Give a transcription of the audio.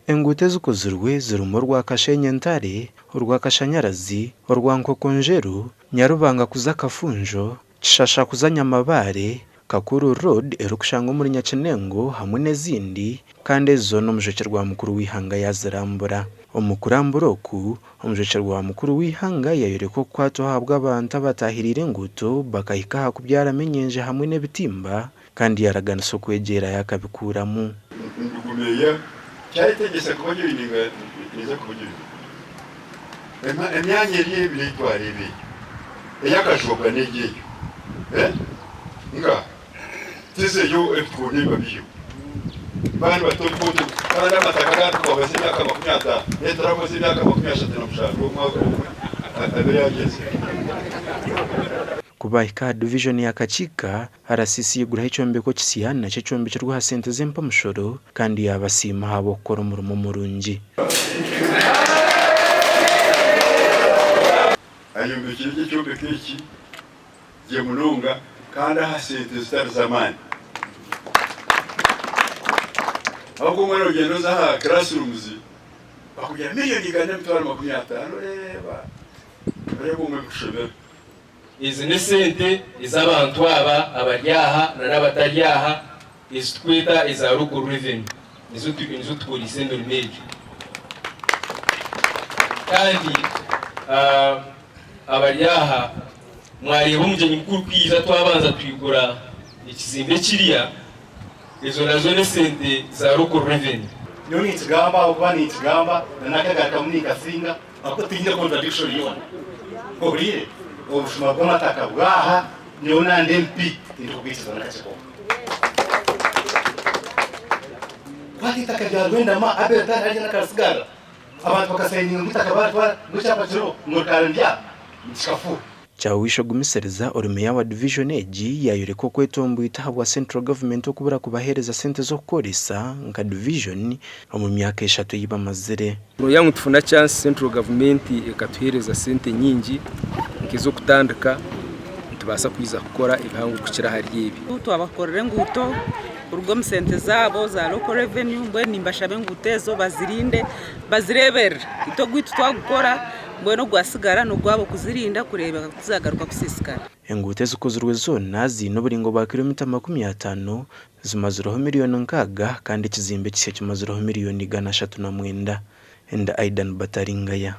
Enguuto ezikozirwe zirimu orwa Kashenyi-Ntare, orwa Kashanyarazi, orwa Nkokonjeru, Nyarubanga kuza Kafunjo, Kishasha kuza Nyamabaare, Kakuru Road erikushangwa omuri Nyakinengo hamwe n'ezindi kandi ezi zoona omujwekyerwa wa mukuru w'eihanga yaazirambura. Omu kurambura oku, omujwekyerwa wa mukuru w'eihanga yayoreka okukwatwaho ahabw'abantu abataahiriire enguuto bakahika aha kubyaramu enyenje hamwe n'ebitimba kandi yaaraganisa okwegyerayo akabikuuramu. Ndugumeya kyayetegyesa kubajoininga ninza kubajoininga. Emyanya eri ebiri ei twareeba egyo, ey'akajooga n'egyo egyo, nga tizeyo ebitukoona ebiba biriyo. Baaba nibata oruguuto kandi amataka agandi tukahweza emyaka 50, turahweza emyaka 37 omwaka ogumwe abe yaagyenzire. Ku baahika aha divijoni ya Kakiika, RCC yaiguraho ekyombeko kisya nakyo ekyombekirwe aha sente z'empamushoro kandi yaabasiima ahabw'okukora omurimo murungi. Ayombekire gye ekyombeko eki gye munonga kandi aha sente zitari z'amaani. Ahabw'okuba omwana ogyenda oza aha classrooms bakugira miriyoni 150 oreeba oreeba obumwe bikushobera. Ezi n'esente ez'abantu aba abari aha n'abatari aha ezi tukweta eza Local Revenue nizo nizo tukoriise emirimo egyo. Kandi abari aha mwareeba omugyenyi mukuru ku yaija twabanza twigura ekizimbe kiriya, ezo nazo n'esente za Local Revenue. Nyowe ninkigamba ahabw'okuba ninkigamba na n'akagarukamu ninkasinga ahabw'okuba tinyine contradiction yoona. Ohuriire? Obushuma bw'amataka bwaha, nyowe nandi MP tindikubwikiriza n'akakye koona. Kwata eitaka rya Rwendama, Abel Tare hariya n'akarisigarira, abantu bakasayininga ngu eitaka baritwara ngu ekyapa kiriho ngu rikaba nirya, nikikafuuha. Kyawisha Ogumisiriza ori meeya wa divijoni egi yaayoreka okwetomboita ahabwa Central Government okubura kubaheereza sente z'okukoresa nka divijoni omu myaka eshatu ei bamazire. Noreeba ngu nitufuna chance Central Government ekatuheereza sente nyingi nk'ez'okutandika nitubaasa kwija kukora ebihango kukira ahari ebi. Twabakorera enguuto kuruga omu sente zaabo za local revenue mbwenu nimbashaba enguuto ezo bazirinde bazireeberere itwe ogwaitu twagukora Mbwenu ogwasigara n'ogwabo kuzirinda kureebeka ku tizagaruka kusiisikara. Enguuto ezikozirwe zoona ziine oburingo bwa kiromita 50, zimazireho miriyoni 60 kandi ekizimbe ekisya kimazireho miriyoni 309. Enda Aidan Bataringaya.